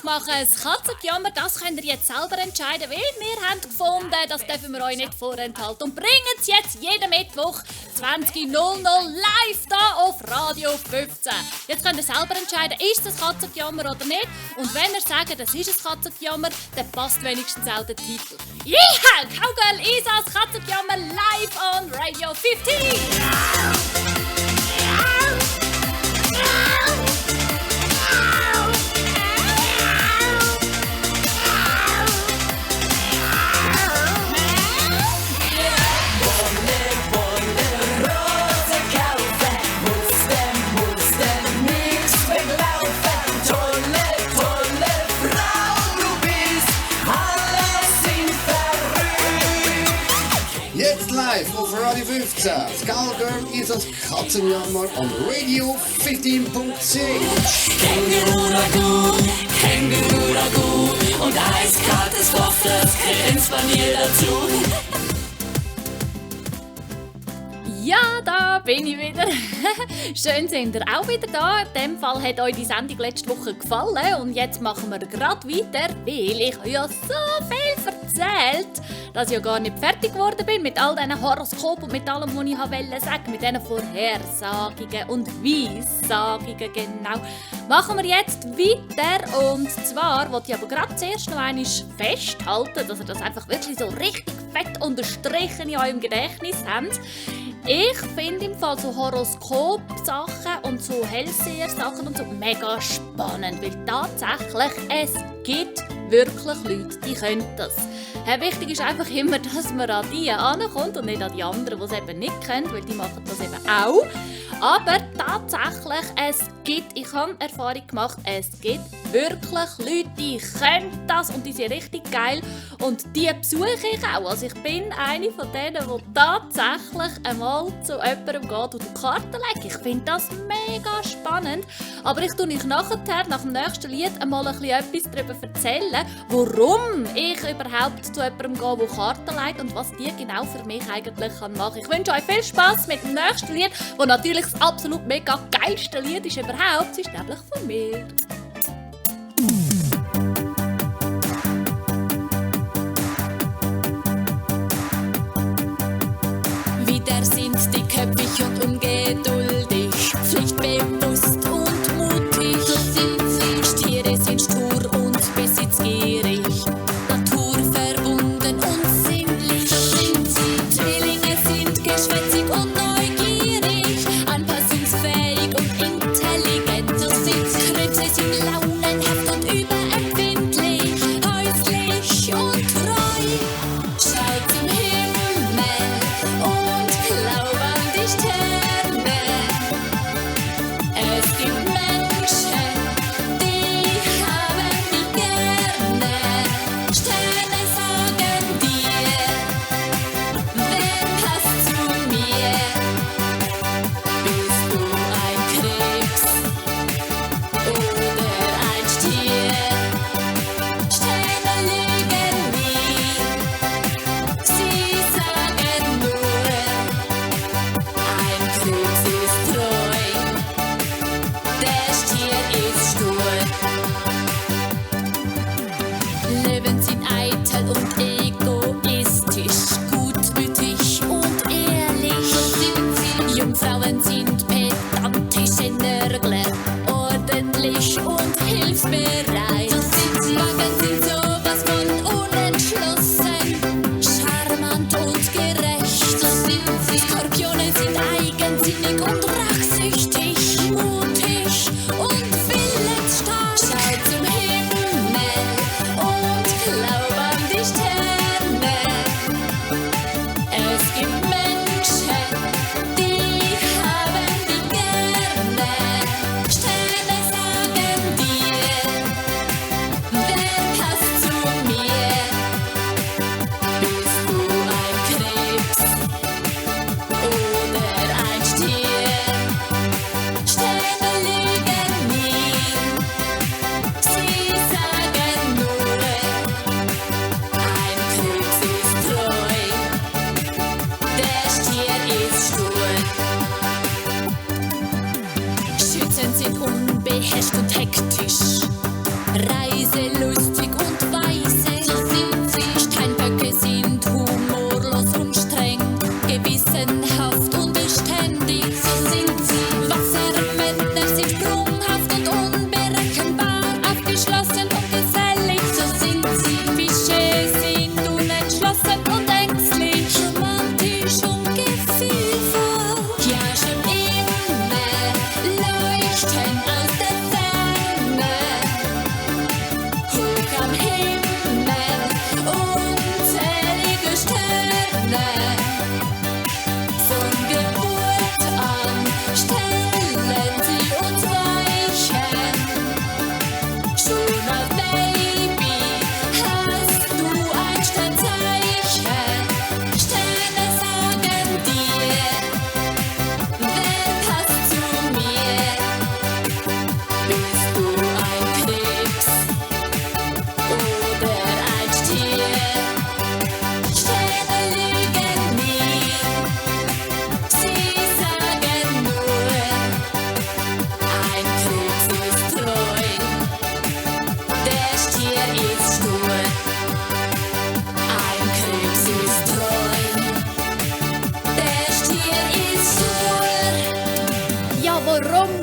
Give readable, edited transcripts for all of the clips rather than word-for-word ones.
machen. Das Katzenjammer, das könnt ihr jetzt selber entscheiden, weil wir haben gefunden, das dürfen wir euch nicht vorenthalten. Und bringen es jetzt jeden Mittwoch 20.00 live da auf Radio 15. Jetzt könnt ihr selber entscheiden, ist das Katzenjammer oder nicht. Und wenn ihr sagt, das ist ein Katzenjammer, dann passt wenigstens auch der Titel. Yeah! Cowgirl Isas Katzenjammer live on Radio 15. Live auf Radio 15. Cowgirl ist das Katzenjammer on Radio 15.10. Känguru Ragout und eiskaltes Waffeln, Grenzpanel dazu. Ja, da bin ich wieder. Schön sind ihr auch wieder da. In dem Fall hat euch die Sendung letzte Woche gefallen. Und jetzt machen wir gerade weiter, weil ich ja so viel erzählt, dass ich ja gar nicht fertig geworden bin mit all diesen Horoskopen und mit allem, was ich wollte sagen, mit diesen Vorhersagungen und Weissagungen, genau. Machen wir jetzt weiter. Und zwar wollte ich aber gerade zuerst noch einmal festhalten, dass ihr das einfach wirklich so richtig fett unterstrichen in eurem Gedächtnis habt. Ich finde im Fall so Horoskop-Sachen und so Hellseher-Sachen und so mega spannend, weil tatsächlich es gibt wirklich Leute, die können das. Wichtig ist einfach immer, dass man an die ankommt und nicht an die anderen, die es eben nicht können, weil die machen das eben auch. Aber tatsächlich, ich habe Erfahrung gemacht, es gibt wirklich Leute, die können das und die sind richtig geil und die besuche ich auch. Also ich bin eine von denen, die tatsächlich einmal zu jemandem geht und die Karten legt. Ich finde das mega spannend. Aber ich tue euch nachher, nach dem nächsten Lied, einmal etwas darüber erzählen, warum ich überhaupt zu jemandem gehe, der Karten legt und was die genau für mich eigentlich machen kann. Ich wünsche euch viel Spass mit dem nächsten Lied, das natürlich das absolut mega geilste Lied ist überhaupt. Es ist nämlich von mir. Wieder sind die köpfig und ungeduldig, pflichtbewusst und mutig. So sind sie. Stiere sind stur und besitzgierig, naturverbunden und sinnlich. So sind sie. Zwillinge sind geschwätzig und neugierig, anpassungsfähig und intelligent. So sind sie. Krebse sind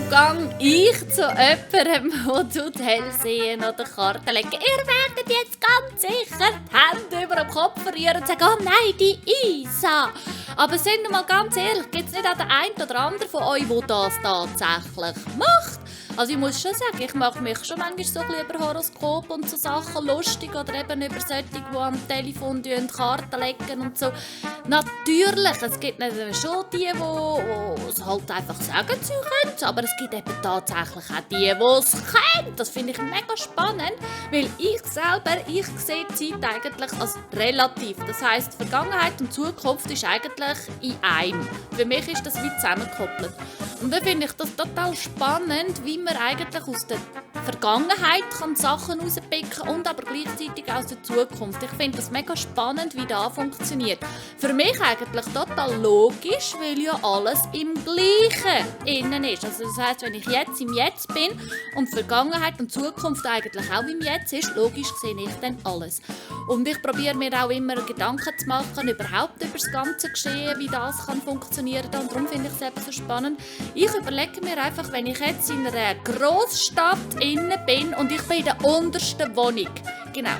gang ich zu jemandem, der Hellsehen oder Karten legen. Ihr werdet jetzt ganz sicher die Hände über den Kopf verlieren und sagen, oh nein, die Isa. Aber sind wir mal ganz ehrlich, gibt es nicht auch den einen oder anderen von euch, der das tatsächlich macht? Also ich muss schon sagen, ich mache mich schon manchmal so ein bisschen über Horoskop und so Sachen lustig oder eben über solche, die am Telefon Karten legen und so. Natürlich, es gibt schon die es halt einfach sagen, sie können, aber es gibt eben tatsächlich auch die es können. Das finde ich mega spannend, weil ich sehe die Zeit eigentlich als relativ. Das heisst, Vergangenheit und Zukunft ist eigentlich in einem. Für mich ist das wie zusammengekoppelt. Und dann finde ich das total spannend, wie man eigentlich aus der Vergangenheit kann Sachen rauspicken und aber gleichzeitig aus der Zukunft. Ich finde das mega spannend, wie das funktioniert. Für mich eigentlich total logisch, weil ja alles im Gleichen innen ist. Also das heisst, wenn ich jetzt im Jetzt bin und Vergangenheit und Zukunft eigentlich auch im Jetzt ist, logisch sehe ich dann alles. Und ich probiere mir auch immer Gedanken zu machen, überhaupt über das ganze Geschehen, wie das kann funktionieren kann. Und darum finde ich es eben so spannend. Ich überlege mir einfach, wenn ich jetzt in einer Grossstadt innen bin und ich bin in der untersten Wohnung. Genau.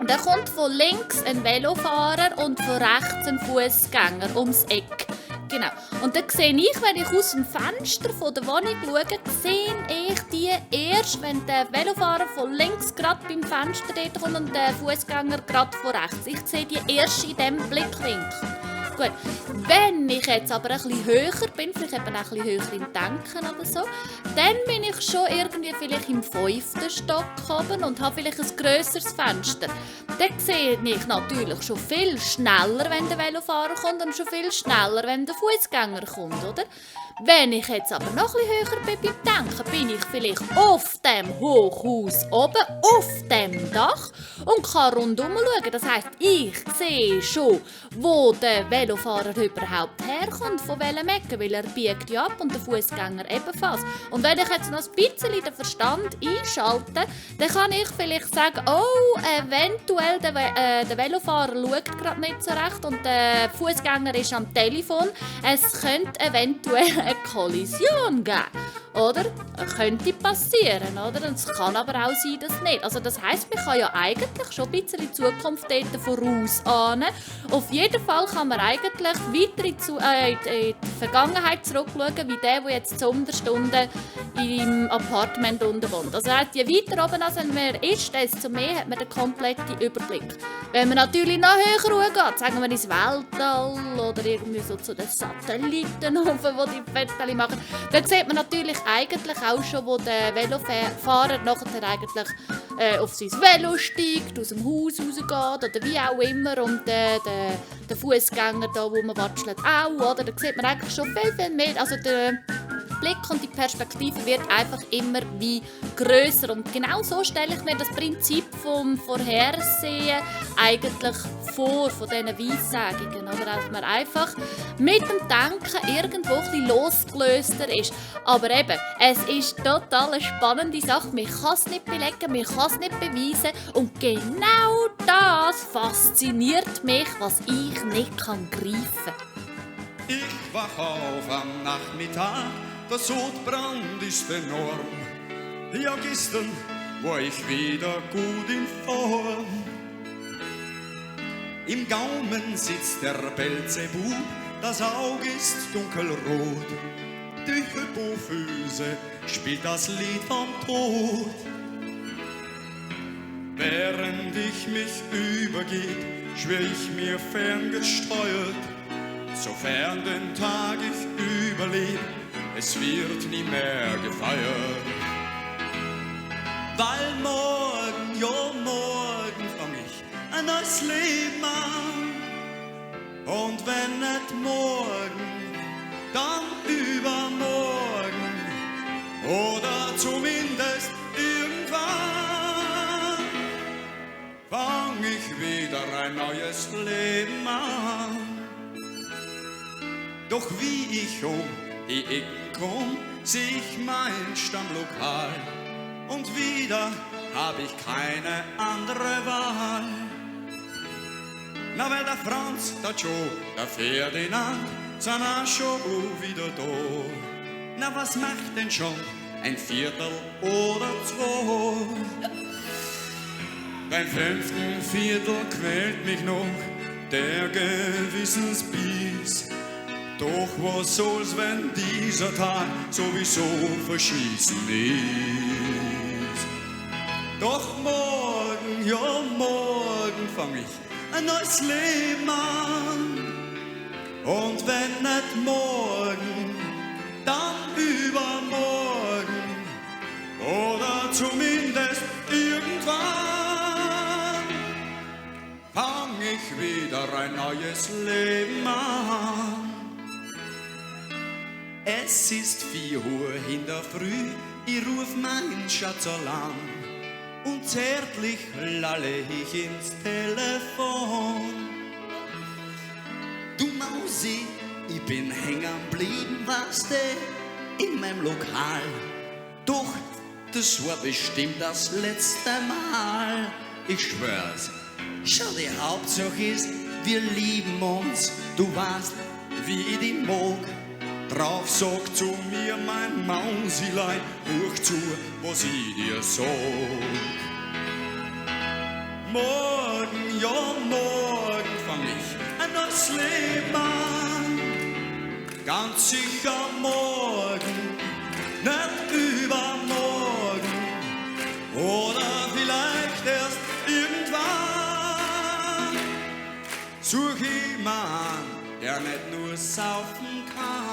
Und dann kommt von links ein Velofahrer und von rechts ein Fußgänger ums Eck. Genau. Und dann sehe ich, wenn ich aus dem Fenster von der Wohnung schaue, sehe ich die erst, wenn der Velofahrer von links gerade beim Fenster dort kommt und der Fußgänger gerade von rechts. Ich sehe die erst in diesem Blickwinkel. Gut, wenn ich jetzt aber ein bisschen höher bin, vielleicht eben auch ein bisschen höher im Denken oder so, dann bin ich schon irgendwie vielleicht im 5. Stock oben und habe vielleicht ein grösseres Fenster. Dann sehe ich natürlich schon viel schneller, wenn der Velofahrer kommt und schon viel schneller, wenn der Fußgänger kommt, oder? Wenn ich jetzt aber noch ein bisschen höher bin beim Denken, bin ich vielleicht auf dem Hochhaus oben, auf dem Dach und kann rundum schauen. Das heisst, ich sehe schon, wo der Velofahrer überhaupt herkommt, von welchem Ecke, weil er biegt ja ab und der Fußgänger ebenfalls. Und wenn ich jetzt noch ein bisschen den Verstand einschalte, dann kann ich vielleicht sagen, oh, eventuell der Velofahrer schaut gerade nicht so recht und der Fußgänger ist am Telefon. Es könnte eventuell eine Kollision geben, oder? Könnte passieren, oder? Und es kann aber auch sein, dass nicht. Also das heisst, man kann ja eigentlich schon ein bisschen in die Zukunft dort vorausahnen. Auf jeden Fall kann man eigentlich weiter in die Vergangenheit zurückschauen, wie der jetzt zu Unterstunden im Apartment unten wohnt. Also je weiter oben man ist, desto mehr hat man den kompletten Überblick. Wenn man natürlich noch höher geht, sagen wir ins Weltall oder irgendwie so zu den Satelliten, wo die Fotos machen, dann sieht man natürlich eigentlich auch schon, wo der Velofahrer nachher eigentlich auf sein Velo steigt, aus dem Haus rausgeht oder wie auch immer und der Fußgänger da, wo man watschelt, auch, oder? Da sieht man eigentlich schon viel, viel mehr. Also der Blick und die Perspektive wird einfach immer wie grösser. Und genau so stelle ich mir das Prinzip vom Vorhersehen eigentlich vor, von diesen Weissagungen. Oder dass man einfach mit dem Denken irgendwo ein bisschen losgelöster ist. Aber eben, es ist total eine spannende Sache. Man kann es nicht belegen, man kann es nicht beweisen. Und genau das fasziniert mich, was ich nicht greifen kann. Ich wach auf am Nachmittag, der Sodbrand ist enorm. Ja, gestern war ich wieder gut in Form. Im Gaumen sitzt der Belzebub, das Auge ist dunkelrot. Die Hypophyse spielt das Lied vom Tod. Während ich mich übergeb, schwör ich mir ferngesteuert, sofern den Tag ich überleb, es wird nie mehr gefeiert. Weil morgen, ja morgen fang ich ein neues Leben an. Und wenn nicht morgen, dann übermorgen. Oder zumindest irgendwann fang ich wieder ein neues Leben an. Doch wie ich um die Ecken komm, seh ich mein Stammlokal. Und wieder hab ich keine andere Wahl. Na, weil der Franz, der Joe, der Ferdinand, sind auch schon wieder da. Na, was macht denn schon ein Viertel oder zwei? Beim 5. Viertel quält mich noch der Gewissensbiss. Doch was soll's, wenn dieser Tag sowieso verschießen ist? Doch morgen, ja morgen fang ich ein neues Leben an. Und wenn nicht morgen, dann übermorgen oder zumindest irgendwann fang ich wieder ein neues Leben an. Es ist 4 Uhr in der Früh, ich ruf meinen Schatz an und zärtlich lalle ich ins Telefon. Du Mausi, ich bin hängen blieben, weißt du, in meinem Lokal. Doch das war bestimmt das letzte Mal. Ich schwör's, schau, die Hauptsache ist, wir lieben uns. Du weißt, wie ich dich mag. Drauf sag zu mir, mein Mausilein, hör zu, was ich dir sag. Morgen, ja morgen fang ich ein neues Leben an. Ganz sicher morgen, nicht übermorgen oder vielleicht erst irgendwann. Such jemand, der nicht nur saufen kann.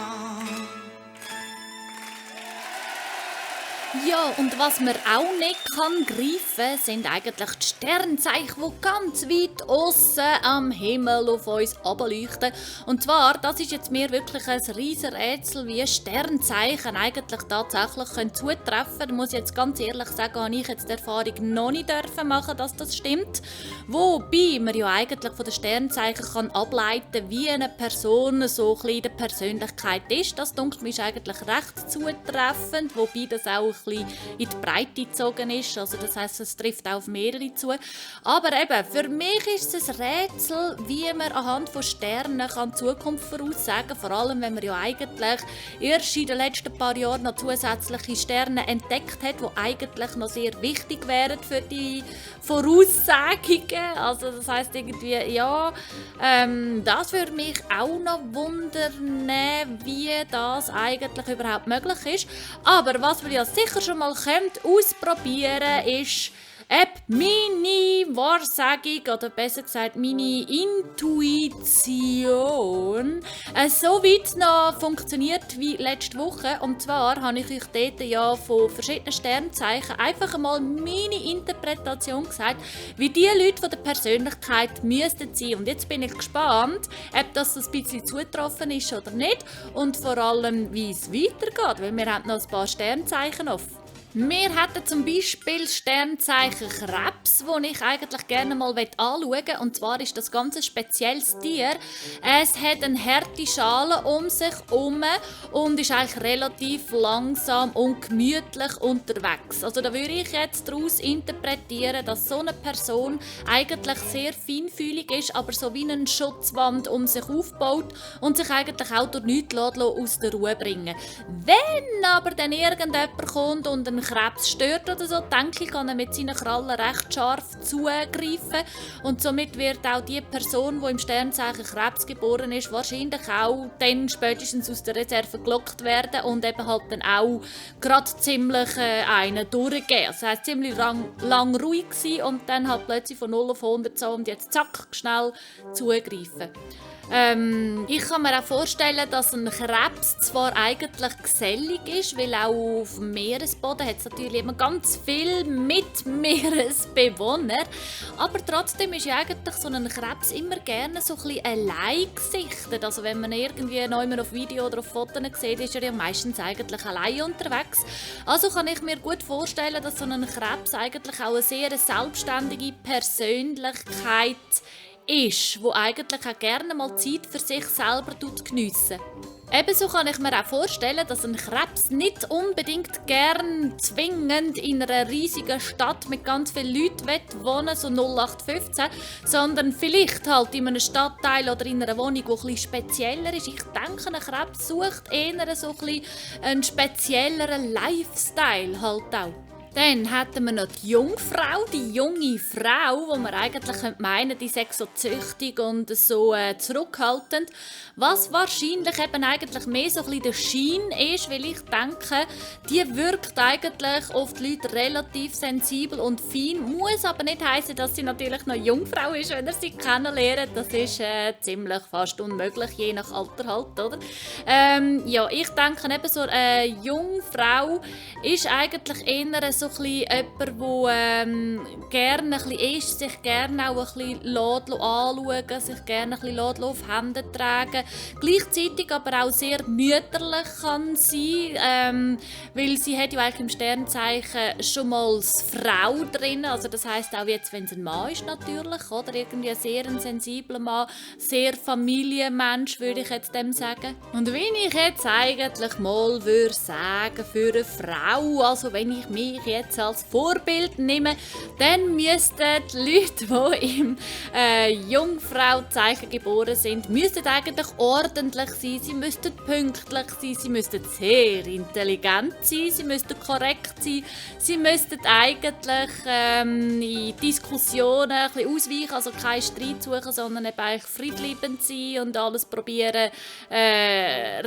Ja, und was man auch nicht kann greifen, sind eigentlich die Sternzeichen, die ganz weit aussen am Himmel auf uns herunterleuchten. Und zwar, das ist jetzt mir wirklich ein riesen Rätsel, wie Sternzeichen eigentlich tatsächlich zutreffen können. Da muss ich jetzt ganz ehrlich sagen, habe ich jetzt die Erfahrung noch nicht machen, dass das stimmt. Wobei man ja eigentlich von den Sternzeichen kann ableiten, wie eine Person so ein bisschen in der Persönlichkeit ist. Das denkt mir ist eigentlich recht zutreffend, wobei das auch ein bisschen in die Breite gezogen ist. Also das heisst, es trifft auch auf mehrere zu. Aber eben, für mich ist es ein Rätsel, wie man anhand von Sternen die Zukunft voraussagen kann. Vor allem, wenn man ja eigentlich erst in den letzten paar Jahren noch zusätzliche Sterne entdeckt hat, die eigentlich noch sehr wichtig wären für die Voraussagungen. Also das heisst irgendwie, ja, das würde mich auch noch wundern, wie das eigentlich überhaupt möglich ist. Aber was wir ja sicher schon mal ausprobieren können, ist meine Wahrsagung, oder besser gesagt meine Intuition, so weit noch funktioniert wie letzte Woche. Und zwar habe ich euch dort ja von verschiedenen Sternzeichen einfach einmal meine Interpretation gesagt, wie die Leute von der Persönlichkeit müssten sein. Und jetzt bin ich gespannt, ob das ein bisschen zugetroffen ist oder nicht. Und vor allem, wie es weitergeht, weil wir haben noch ein paar Sternzeichen offen. Wir hätten zum Beispiel das Sternzeichen Krebs, das ich eigentlich gerne mal anschauen möchte. Und zwar ist das ganz ein spezielles Tier. Es hat eine harte Schale um sich herum und ist eigentlich relativ langsam und gemütlich unterwegs. Also da würde ich jetzt daraus interpretieren, dass so eine Person eigentlich sehr feinfühlig ist, aber so wie eine Schutzwand um sich aufbaut und sich eigentlich auch durch nichts aus der Ruhe bringen. Wenn aber dann irgendjemand kommt und einen Krebs stört oder so, denke ich, kann er mit seinen Krallen recht scharf zugreifen und somit wird auch die Person, die im Sternzeichen Krebs geboren ist, wahrscheinlich auch dann spätestens aus der Reserve gelockt werden und eben halt dann auch gerade ziemlich einen durchgehen. Das heisst, ziemlich lang ruhig sein und dann halt plötzlich von 0 auf 100 so und jetzt zack, schnell zugreifen. Ich kann mir auch vorstellen, dass ein Krebs zwar eigentlich gesellig ist, weil auch auf dem Meeresboden hat es natürlich immer ganz viel Mitmeeresbewohner, aber trotzdem ist ja eigentlich so ein Krebs immer gerne so ein bisschen allein gesichtet. Also wenn man irgendwie noch immer auf Video oder auf Fotos sieht, ist er ja meistens eigentlich allein unterwegs. Also kann ich mir gut vorstellen, dass so ein Krebs eigentlich auch eine sehr selbstständige Persönlichkeit ist, wo eigentlich auch gerne mal Zeit für sich selber geniessen. Ebenso kann ich mir auch vorstellen, dass ein Krebs nicht unbedingt gern zwingend in einer riesigen Stadt mit ganz vielen Leuten wohnen, so 0815, sondern vielleicht halt in einem Stadtteil oder in einer Wohnung, die etwas spezieller ist. Ich denke, ein Krebs sucht eher so einen spezielleren Lifestyle halt auch. Dann hätten wir noch die Jungfrau, die junge Frau, wo man eigentlich meinen, die sei so züchtig und so zurückhaltend. Was wahrscheinlich eben eigentlich mehr so ein bisschen der Schein ist, weil ich denke, die wirkt eigentlich auf die Leute relativ sensibel und fein. Muss aber nicht heißen, dass sie natürlich noch Jungfrau ist, wenn ihr sie kennenlernt. Das ist ziemlich fast unmöglich, je nach Alter halt, oder? Ja, ich denke eben so eine Jungfrau ist eigentlich eher so ein bisschen jemand, der gerne ein bisschen ist, sich gerne auch ein bisschen anschauen, sich gerne ein bisschen auf Hände tragen, gleichzeitig aber auch sehr mütterlich kann sein, weil sie hat ja eigentlich im Sternzeichen schon mal als Frau drin, also das heisst auch jetzt, wenn es ein Mann ist natürlich, oder irgendwie ein sehr sensibler Mann, sehr Familienmensch würde ich jetzt dem sagen. Und wenn ich jetzt eigentlich mal würde sagen, für eine Frau, also wenn ich mich jetzt als Vorbild nehme, dann müssten die Leute, die im Jungfrauzeichen geboren sind, müssten eigentlich ordentlich sein, sie müssten pünktlich sein, sie müssten sehr intelligent sein, sie müssten korrekt sein, sie müssten eigentlich in Diskussionen ein bisschen ausweichen, also keinen Streit suchen, sondern eben eigentlich friedliebend sein und alles probieren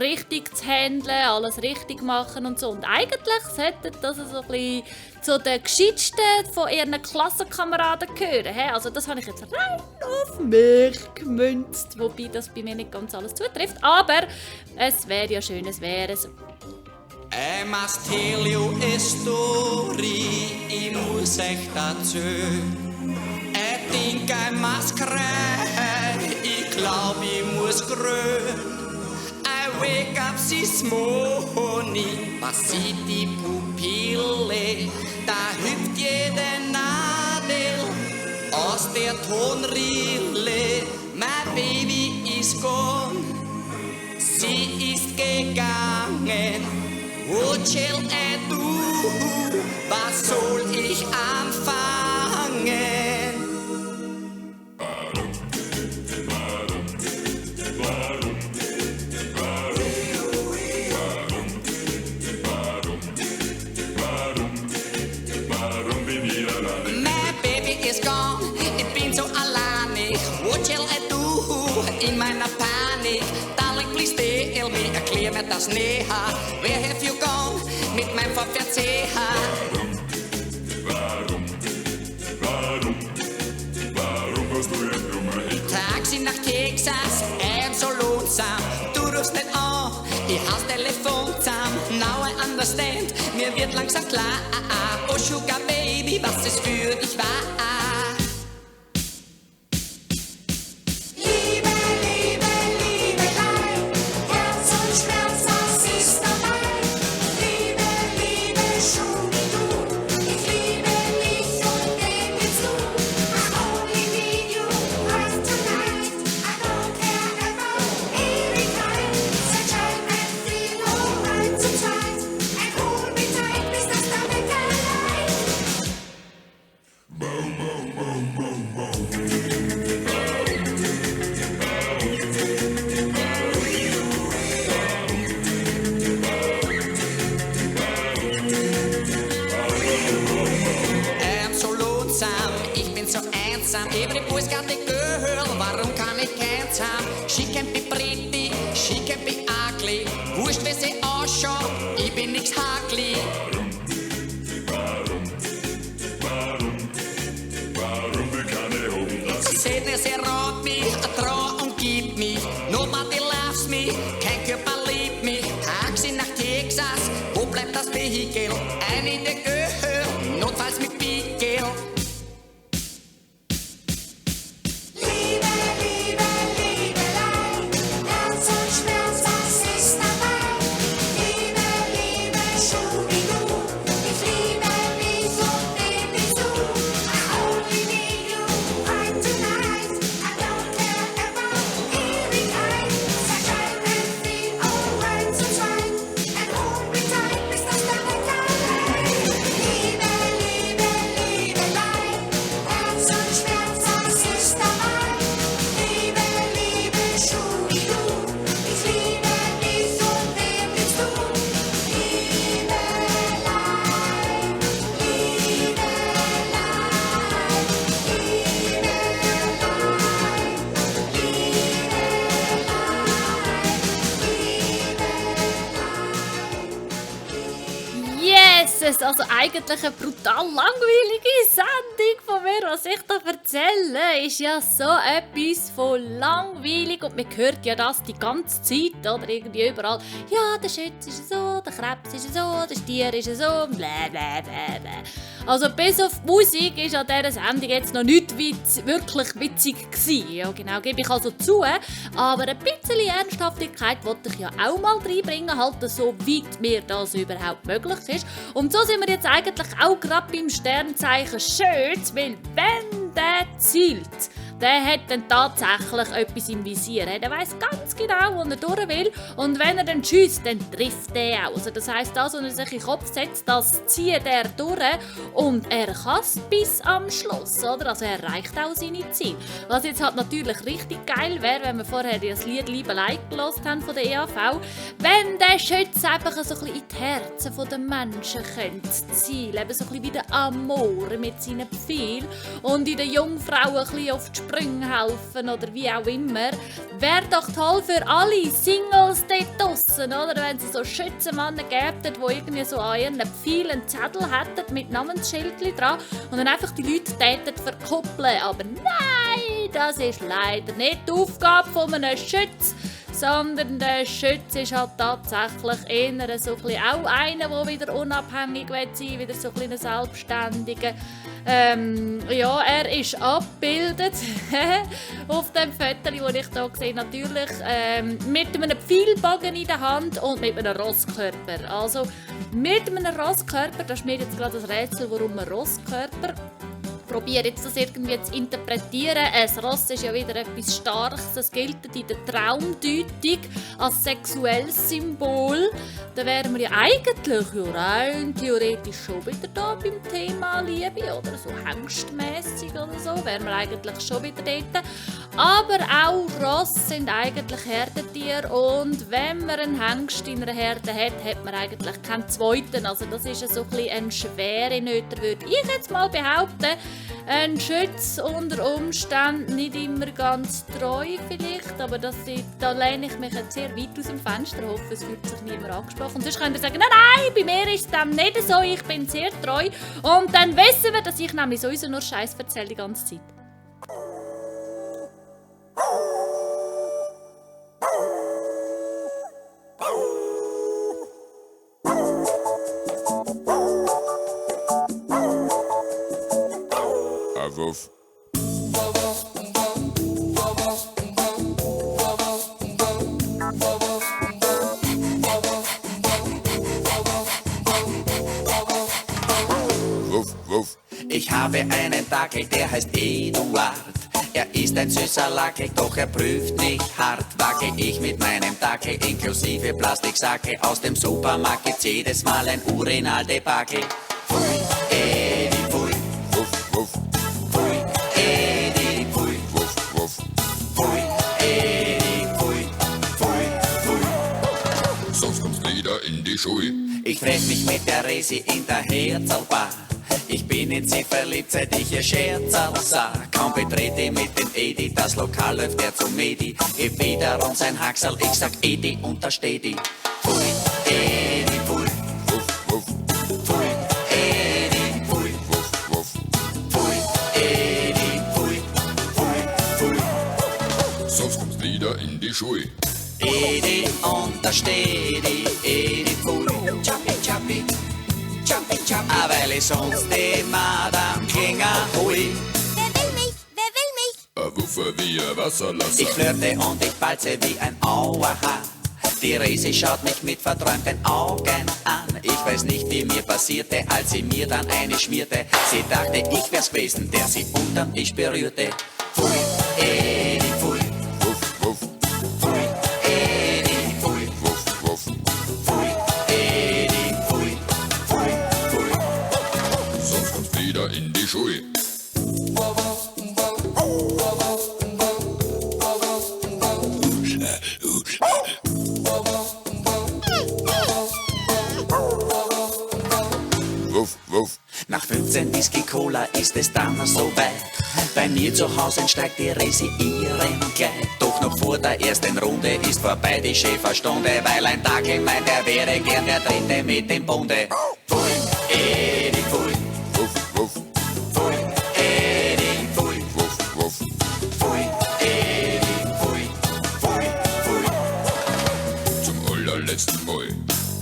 richtig zu handeln, alles richtig machen und so. Und eigentlich sollten das so ein bisschen zu den Gescheitsten von ihren Klassenkameraden gehören. Also das habe ich jetzt rein auf mich gemünzt, wobei das bei mir nicht ganz alles zutrifft. Aber es wäre ja schön, es wäre so. I must tell you a story, ich muss euch erzählen. I think I must cry, ich glaub ich muss grölen. I wake up this morning, was sieht die Pupille? Da hüpft jede Nadel aus der Tonrille. My baby is gone, sie ist gegangen. What shall I do? Was soll ich anfangen? In meiner Panik, darling, please tell me, erklär mir das näher. Where have you gone mit meinem Verzehr? Warum hast du jetzt Nummer X? Taxi nach Texas, so lonesome. Du rufst nicht an, ich haus Telefon zusammen. Now I understand, mir wird langsam klar. Oh Sugar Baby, was es für dich war. Every boy's got a girl, warum kann ich keins haben? She can be pretty, she can be ugly. Wurscht, wie sie ausschaut, ich bin nix Hagli. Warum will keine Hoden das? Seht ihr, sie rot mich, trau und gibt mich. Nobody loves me, kein Körper liebt mich. Taxi nach Texas, wo bleibt das Vehikel? I need a girl, notfalls mit Pickel. Schmerz, was ist dabei? Liebe, Liebe, Schubidu. Also eigentlich eine brutal langweilige Sendung von mir, was ich da erzähle, ist ja so etwas von langweilig und man hört ja das die ganze Zeit oder irgendwie überall. Ja, der Schütz ist so, der Krebs ist so, der Stier ist so, bla bla bla bla. Also bis auf die Musik ist an dieser Sendung jetzt noch nicht wirklich witzig gewesen. Ja genau, gebe ich also zu. Aber ein bisschen Ernsthaftigkeit wollte ich ja auch mal reinbringen, halt so weit mir das überhaupt möglich ist. Und so sind wir jetzt eigentlich auch gerade beim Sternzeichen Schütz, weil wenn der zielt, der hat dann tatsächlich etwas im Visier. Der weiss ganz genau, wo er durch will. Und wenn er dann schiesst, dann trifft er auch. Also das heisst, das, was er sich in den Kopf setzt, das zieht er durch. Und er kann es bis am Schluss, oder? Also er erreicht auch seine Ziele. Was jetzt halt natürlich richtig geil wäre, wenn wir vorher das Lied «Liebe Leid» gehört haben von der EAV, wenn der Schütz einfach so ein bisschen in die Herzen der Menschen könnte zielen. Eben so ein bisschen wie der Amor mit seinen Pfeilen und in den Jungfrauen ein bisschen auf die Sprünge helfen oder wie auch immer. Wäre doch toll für alle Singles dort draussen, oder? Wenn es so Schützenmannen gäbe, die irgendwie so an ihren Pfeilen einen Zettel hätten mit Namensschildchen dran und dann einfach die Leute täten verkuppeln. Aber nein, das ist leider nicht die Aufgabe von einem Schütz, sondern der Schütz ist halt tatsächlich eher so ein bisschen auch einer, der wieder unabhängig sein will, wieder so ein bisschen selbstständiger. Ja, er ist abgebildet auf dem Foto, das ich hier sehe, natürlich mit einem Pfeilbogen in der Hand und mit einem Rosskörper. Also mit einem Rosskörper, das ist mir jetzt gerade das Rätsel, warum ein Rosskörper. Ich probiere jetzt das irgendwie zu interpretieren. Ein Ross ist ja wieder etwas Starkes. Das gilt in der Traumdeutung als sexuelles Symbol. Da wären wir ja eigentlich rein theoretisch schon wieder da beim Thema Liebe oder so hengstmässig oder so. Wären wir eigentlich schon wieder dort. Aber auch Ross sind eigentlich Herdentiere und wenn man einen Hengst in einer Herde hat, hat man eigentlich keinen zweiten. Also das ist so ein bisschen eine schwere Nöter, würde ich jetzt mal behaupten. Ein Schütz unter Umständen nicht immer ganz treu vielleicht, aber da lehne ich mich jetzt sehr weit aus dem Fenster, hoffe, es fühlt sich niemand angesprochen. Und sonst könnt ihr sagen, nein, bei mir ist es dem nicht so, ich bin sehr treu. Und dann wissen wir, dass ich nämlich sowieso nur Scheiß erzähle die ganze Zeit. Wuff. Wuff, wuff. Ich habe einen Dackel, der heißt Eduard. Er ist ein süßer Lackel, doch er prüft nicht hart. Wackel ich mit meinem Dackel inklusive Plastiksackel aus dem Supermarkt, gibt's jedes Mal ein Urinaldebakel. Pfui, Edi, pfui. Wuff, wuff. Pfui, Edi, pfui. Wuff, wuff. Pfui, Edi, pfui. Pfui, pfui. Sonst kommt's wieder in die Schuhe. Ich treff mich mit der Resi in der Herzlbar. Ich bin in sie verliebt, seit ich ihr Scherzerl sah. Kaum betrete mit dem Edi, das Lokal läuft er zum Medi. Heb wiederum sein Haxal, ich sag Edi und da steht die. Pfui, Edi, pfui. Wuff, wuff. Pfui, Edi, pfui. Wuff, wuff. Pfui, Edi, pfui. Pfui, pfui. Sonst kommt's wieder in die Schuhe. Edi und da steht die. Edi, pfui. Chappi, chappi. Chappi, chappi. Ah, weil ich sonst die Madame Klinger hui. Wer will mich? Wer will mich? A Wuffer wie ein Wasserlasser. Ich flirte und ich balze wie ein Auerhahn. Die Resi schaut mich mit verträumten Augen an. Ich weiß nicht, wie mir passierte, als sie mir dann eine schmierte. Sie dachte, ich wär's gewesen, der sie unterm Tisch berührte. Pfui, Edi, pfui. Wuff, wuff. Pfui, Edi, pfui. Wuff, wuff. Pfui, Edi, pfui. Pfui, pfui. Sonst kommt's wieder in die Schuhe. Cola ist es dann so weit. Bei mir zu Hause entsteigt die Resiieren und geht. Doch noch vor der ersten Runde ist vorbei die Schäferstunde, weil ein Dackel meint, er wäre gern der Dritte mit dem Bunde. Pfui, Edi, pfui. Wuff, wuff, Pfui, Edi, pfui. wuff, wuff. Pfui, Edi, pfui. Pfui, pfui. Zum allerletzten Mal.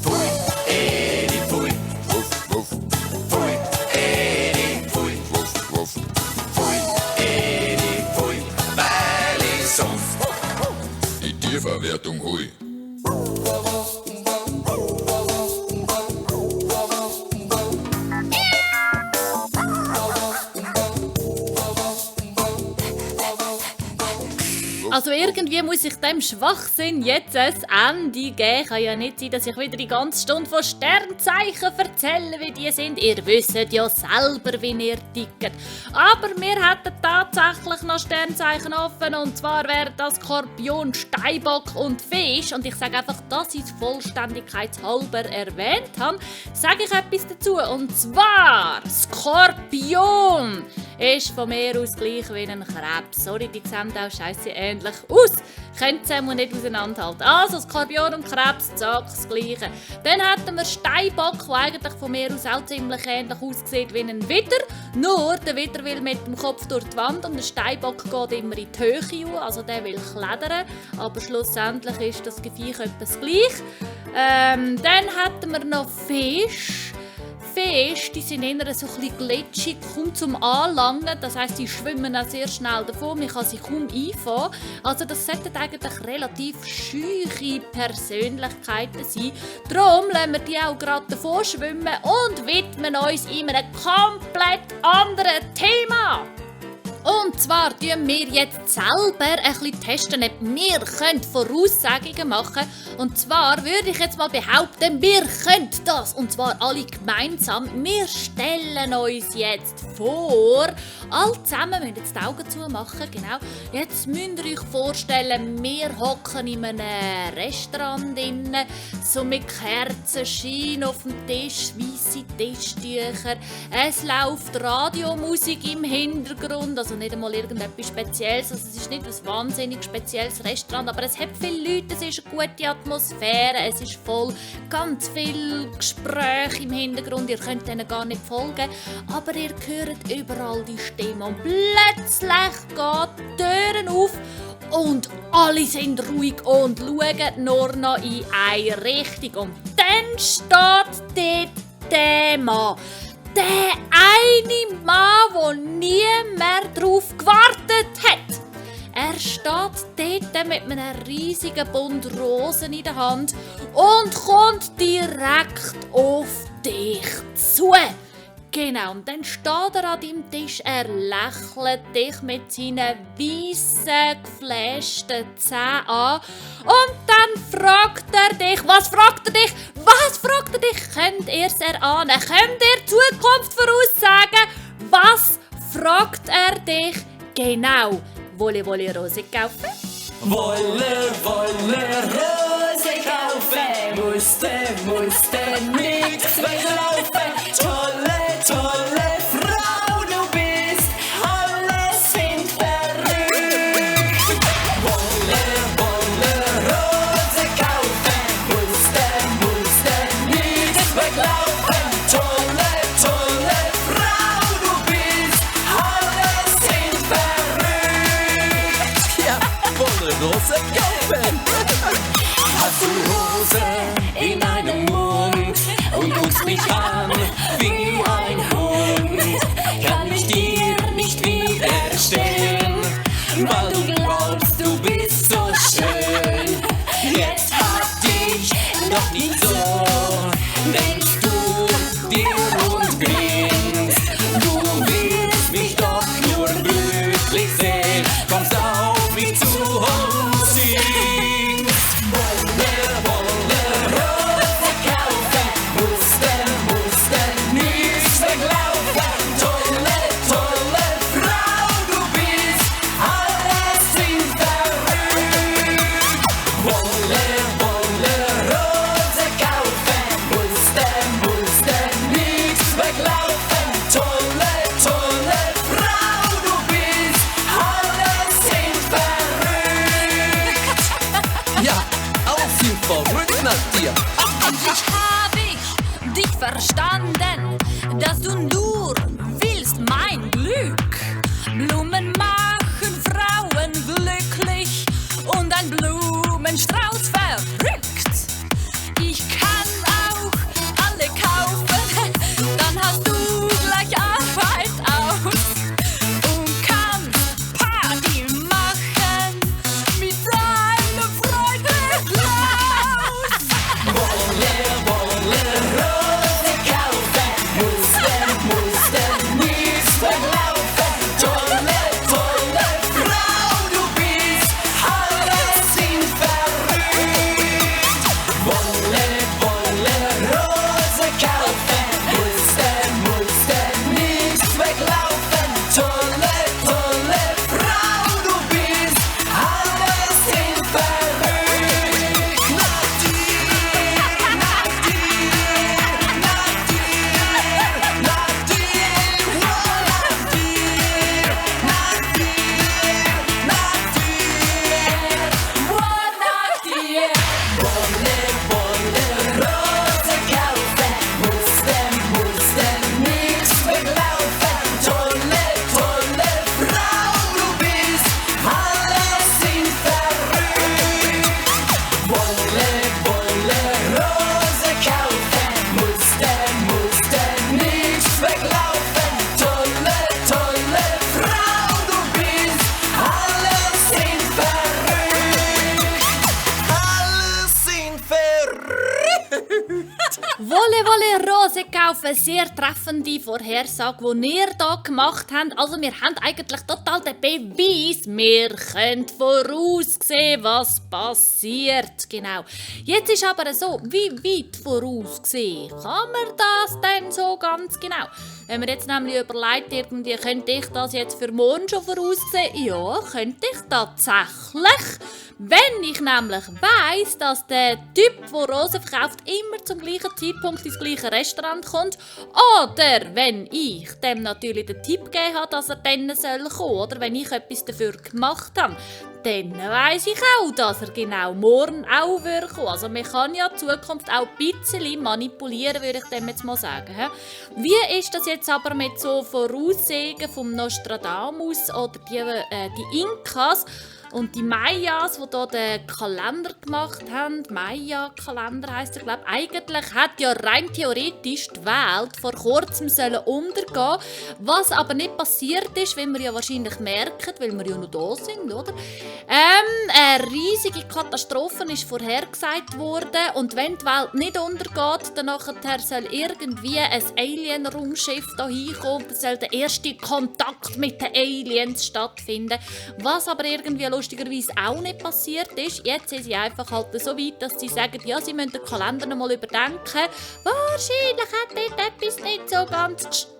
Pfui, Edi, pfui. Wuff, wuff, Pfui, Edi, pfui. wuff, wuff. Pfui, Edi, pfui. Weil ich sonst Die Tierverwertung hui. Also irgendwie muss ich dem Schwachsinn jetzt ein Ende geben. Kann ja nicht sein, dass ich wieder die ganze Stunde von Sternzeichen erzähle, wie die sind. Ihr wisst ja selber, wie ihr tickt. Aber wir hätten tatsächlich noch Sternzeichen offen. Und zwar wären das Skorpion, Steinbock und Fisch. Und ich sage einfach, dass ich es vollständigkeitshalber erwähnt habe, sage ich etwas dazu. Und zwar Skorpion ist von mir aus gleich wie ein Krebs. Sorry, die sehen auch scheisse ähnlich aus. Könnt ihr nicht auseinanderhalten. Also Skorpion und Krebs, zack, das Gleiche. Dann hätten wir Steinbock, der eigentlich von mir aus auch ziemlich ähnlich aussieht wie ein Widder. Nur der Widder will mit dem Kopf durch die Wand und der Steinbock geht immer in die Höhe, also der will klettern. Aber schlussendlich ist das Geviech etwas gleich. Dann hätten wir noch Fisch. Fisch, die sind eher so ein bisschen glitschig, kaum zum Anlangen. Das heisst, die schwimmen auch sehr schnell davon. Man kann sie kaum einfahren. Also das sollten eigentlich relativ scheuche Persönlichkeiten sein. Darum lassen wir die auch gerade davon schwimmen und widmen uns in einem komplett anderen Thema. Und zwar testen wir jetzt selber ein bisschen testen, ob wir Voraussagungen machen können. Und zwar würde ich jetzt mal behaupten, wir können das. Und zwar alle gemeinsam. Wir stellen uns jetzt vor, alle zusammen, wir müssen jetzt die Augen zumachen, genau. Jetzt müsst ihr euch vorstellen, wir hocken in einem Restaurant drin, so mit Kerzenschein auf dem Tisch, weisse Tischtücher. Es läuft Radiomusik im Hintergrund, also nicht einmal irgendetwas Spezielles. Also es ist nicht ein wahnsinnig spezielles Restaurant, aber es hat viele Leute, es ist eine gute Atmosphäre, es ist voll ganz viel Gespräche im Hintergrund. Ihr könnt denen gar nicht folgen, aber ihr hört überall die Stimme und plötzlich geht die Türen auf und alle sind ruhig und schauen nur noch in eine Richtung. Und dann steht dort der Mann. Der eine Mann, der nie mehr darauf gewartet hat. Er steht dort mit einem riesigen Bund Rosen in der Hand und kommt direkt auf dich zu. Genau, und dann steht er an deinem Tisch, er lächelt dich mit seinen weißen, geflashten Zähnen an. Und dann fragt er dich, was fragt er dich? Könnt ihr es erahnen? Könnt ihr Zukunft voraussagen? Was fragt er dich genau? Wolle Rose kaufen? Wolle Rose kaufen, musste nix weglaufen. Tolle Frau, du bist, alle sind verrückt. Wolle Rose kaufen, musste nix weglaufen. Tolle Frau, du bist, alle sind verrückt. Ja, Wolle Rose kaufen. Hast du Rose in einem Mund und guckst mich an wie ein Hund? Kann ich dir nicht widerstehen, weil du glaubst, du bist so schön. Jetzt hab dich doch nicht so, denkst du dir und grinst. Du willst mich doch nur glücklich sehen, kommst auf mich zu und singst. verrückt nach dir. Endlich hab ich dich verstanden, dass du nur willst mein Glück. Blumen machen Frauen glücklich und ein Blumenstrauß verrückt. Ich kann auch alle kaufen, dann hast du gleich Arbeit aus und kannst Party machen mit deinem Freund Klaus. Rose kaufen, mussten nichts weglaufen. Tolle Frau, du bist, alle sind verrückt. Rose kaufen, mussten nichts weglaufen. Tolle Frau, du bist, alle sind verrückt. Nach dir, nach dir, nach dir, nach dir, nach dir, nach dir, nach dir, nach dir. Rose kaufen, mussten nichts weglaufen. Tolle Frau, du bist, alle sind verrückt. Rose kaufen, mussten nichts weglaufen. Tolle Frau, du bist, alle sind verrückt. Alle sind verrückt. Wolle Rose kaufen, sehr treffende Vorhersage, die ihr hier gemacht habt. Also wir haben eigentlich total den Beweis, wir können voraussehen, was passiert. Genau. Jetzt ist aber so, wie weit voraussehen kann man das denn so ganz genau? Wenn man jetzt nämlich überlegt, irgendwie, könnte ich das jetzt für morgen schon voraussehen? Ja, könnte ich tatsächlich. Wenn ich nämlich weiss, dass der Typ, der Rosen verkauft, immer zum gleichen Zeitpunkt ins gleiche Restaurant kommt, oder wenn ich dem natürlich den Tipp gegeben habe, dass er dann kommen soll, oder wenn ich etwas dafür gemacht habe, dann weiss ich auch, dass er genau morgen auch wird kommen. Also man kann ja die Zukunft auch ein bisschen manipulieren, würde ich dem jetzt mal sagen. Wie ist das jetzt aber mit so Voraussehen vom Nostradamus oder die Inkas und die Mayas, die hier den Kalender gemacht haben? Maya-Kalender heisst er, glaube ich. Eigentlich hat ja rein theoretisch die Welt vor kurzem untergehen, was aber nicht passiert ist, wie wir ja wahrscheinlich merken, weil wir ja noch da sind, oder? Eine riesige Katastrophe ist vorhergesagt worden und wenn die Welt nicht untergeht, dann nachher soll irgendwie ein Alien-Raumschiff da hinkommen, dann soll der erste Kontakt mit den Aliens stattfinden, was aber irgendwie lustigerweise auch nicht passiert ist. Jetzt sind sie einfach halt so weit, dass sie sagen, ja, sie müssen den Kalender noch mal überdenken. Wahrscheinlich hat dort etwas nicht so ganz gestimmt.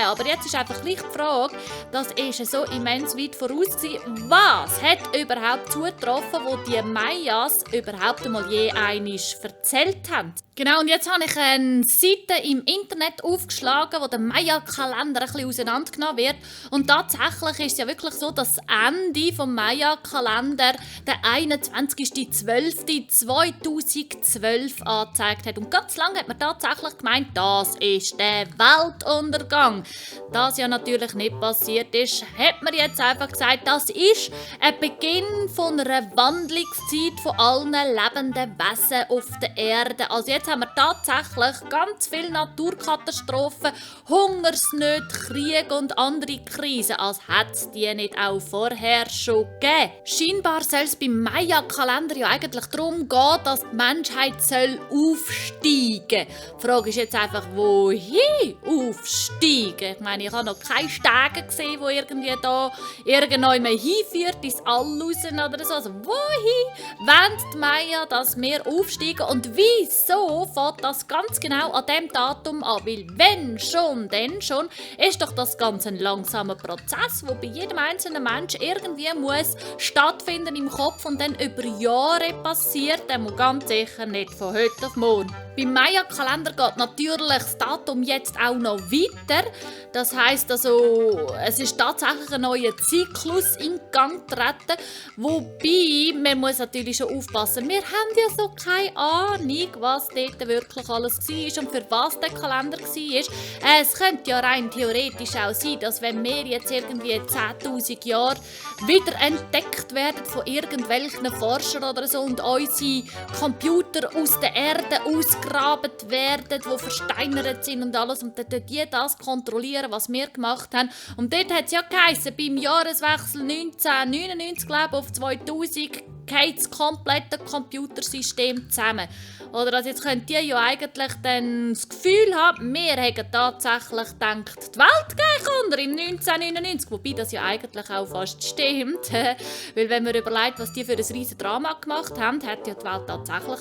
Aber jetzt ist einfach gleich die Frage, das ist so immens weit voraus gewesen. Was hat überhaupt zugetroffen, wo die Mayas überhaupt einmal je einisch erzählt haben? Genau, und jetzt habe ich eine Seite im Internet aufgeschlagen, wo der Maya-Kalender ein bisschen auseinandergenommen wird. Und tatsächlich ist es ja wirklich so, dass das Ende vom Maya-Kalender der 21.12.2012 angezeigt hat. Und ganz lange hat man tatsächlich gemeint, das ist der Weltuntergang. Das ja natürlich nicht passiert ist, hat man jetzt einfach gesagt, das ist ein Beginn von einer Wandlungszeit von allen lebenden Wesen auf der Erde. Also jetzt haben wir tatsächlich ganz viele Naturkatastrophen, Hungersnöte, Krieg und andere Krisen, als hätte es die nicht auch vorher schon gegeben. Scheinbar soll es beim Maya-Kalender ja eigentlich darum gehen, dass die Menschheit aufsteigen soll. Die Frage ist jetzt einfach, wohin aufsteigen? Ich meine, ich habe noch keine Stege gesehen, die irgendwie da irgendjemand hinführt, ins All raus oder so. Also wohin wollen die Maya, dass wir aufsteigen? Und wieso fängt das ganz genau an dem Datum an? Weil wenn schon, dann schon, ist doch das Ganze ein langsamer Prozess, der bei jedem einzelnen Menschen irgendwie muss stattfinden im Kopf und dann über Jahre passiert. Der muss ganz sicher nicht von heute auf morgen. Beim Maya-Kalender geht natürlich das Datum jetzt auch noch weiter. Das heisst also, es ist tatsächlich ein neuer Zyklus in Gang getreten, wobei Wobei, man muss natürlich schon aufpassen, wir haben ja so keine Ahnung, was dort wirklich alles war und für was der Kalender war. Es könnte ja rein theoretisch auch sein, dass wenn wir jetzt irgendwie 10'000 Jahre wieder entdeckt werden von irgendwelchen Forschern oder so und unsere Computer aus der Erde ausgraben werden, die versteinert sind und alles und dann die das kontrollieren, was wir gemacht haben. Und dort hat es ja geheißen, beim Jahreswechsel 1999, glaube ich, auf 2000 geht das komplette Computersystem zusammen. Oder also jetzt könnt ihr ja eigentlich dann das Gefühl haben, wir hätten tatsächlich gedacht, die Welt geht unter im 1999. Wobei das ja eigentlich auch fast stimmt. Weil wenn man überlegt, was die für ein riesen Drama gemacht haben, hätte ja die Welt tatsächlich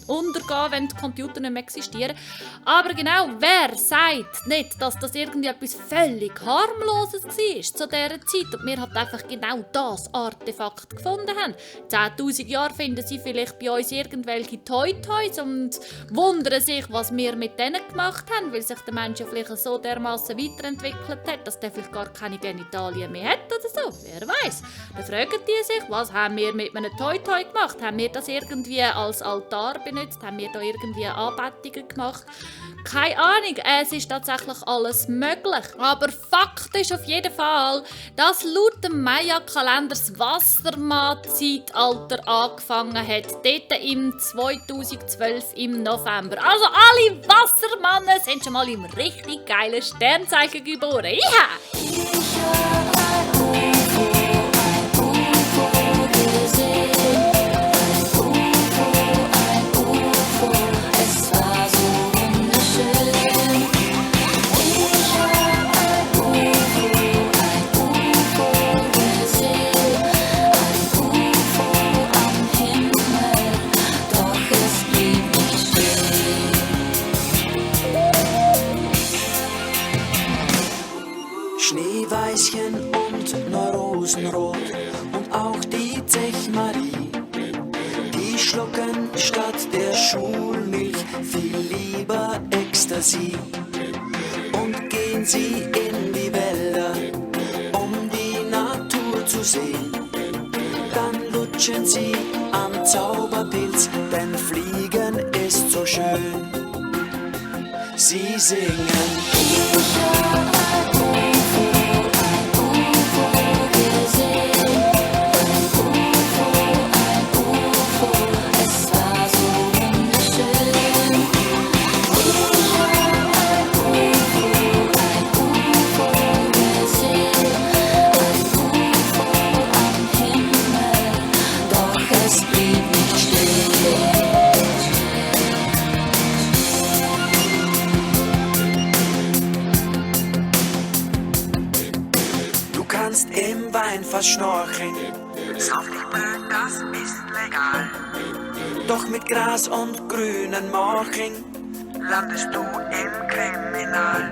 untergehen, wenn die Computer nicht mehr existieren. Aber genau, wer sagt nicht, dass das irgendwie etwas völlig harmloses war zu dieser Zeit und wir halt einfach genau das Artefakt gefunden haben. 10'000 Jahre finden sie vielleicht bei uns irgendwelche Toy-Toys und wundern sich, was wir mit denen gemacht haben, weil sich der Mensch ja vielleicht so dermassen weiterentwickelt hat, dass der vielleicht gar keine Genitalien mehr hat oder so. Wer weiß? Dann fragen die sich, was haben wir mit einem Toy-Toy gemacht? Haben wir das irgendwie als Altar benutzt? Haben wir da irgendwie Anbetungen gemacht? Keine Ahnung, es ist tatsächlich alles möglich. Aber Fakt ist auf jeden Fall, dass laut dem Maya-Kalender das Wassermann-Zeitalter angefangen hat. Dort im 2012 im November. Also alle Wassermannen sind schon mal im richtig geilen Sternzeichen geboren. Ja! Schneeweißchen und Neurosenrot und auch die Zechmarie, die schlucken statt der Schulmilch viel lieber Ecstasy. Und gehen sie in die Wälder, um die Natur zu sehen, dann lutschen sie am Zauberpilz, denn Fliegen ist so schön. Sie singen. Im Wein fast schnorcheln, saftig blöd, das ist legal. Doch mit Gras und grünen Morcheln landest du im Kriminal.